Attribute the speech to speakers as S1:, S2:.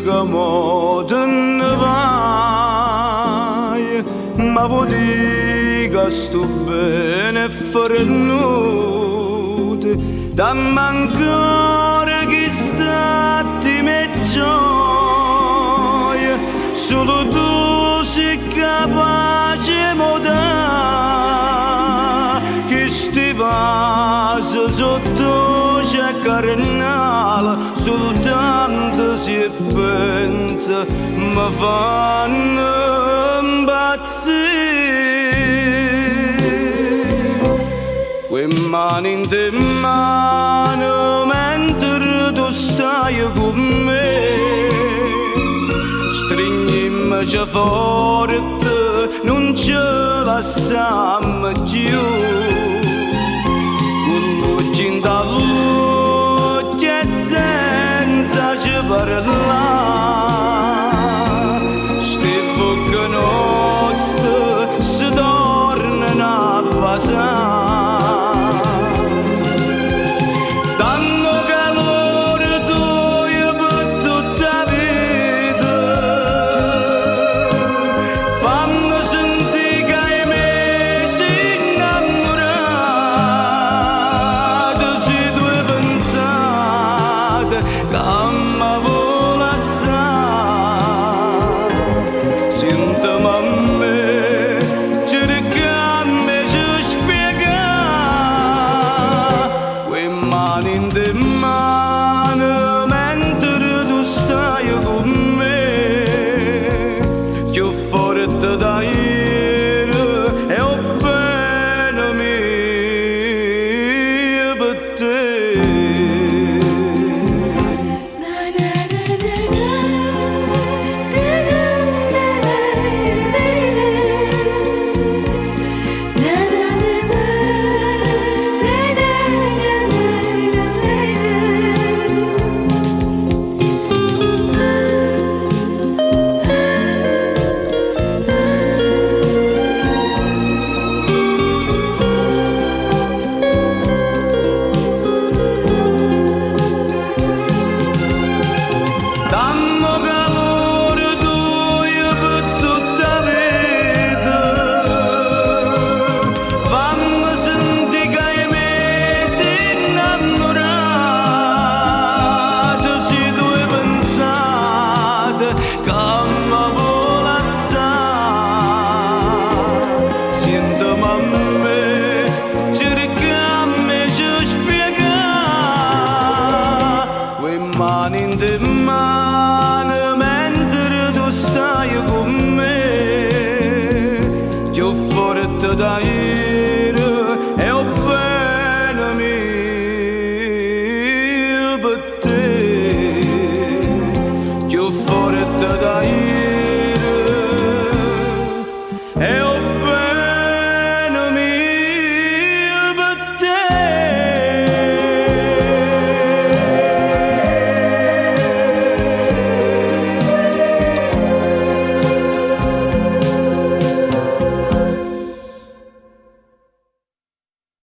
S1: Ca mo te ne vaje, ma vuò di' ca stu bbene è fernuto? Damme ancora chist'attimo 'e gioia, sulo tu si' capace 'e m' 'o dà. Chisti vase so' doce e carnale, sultanto si 'e penzo me fanno 'mpazzì. Cu 'e mmane 'int' 'e mmane mentre tu staje cu mme, strignimmoce forte, nun ce lassammo cchiù. Cu ll'uocchie 'int' a ll'uocchie e senza ce parlà.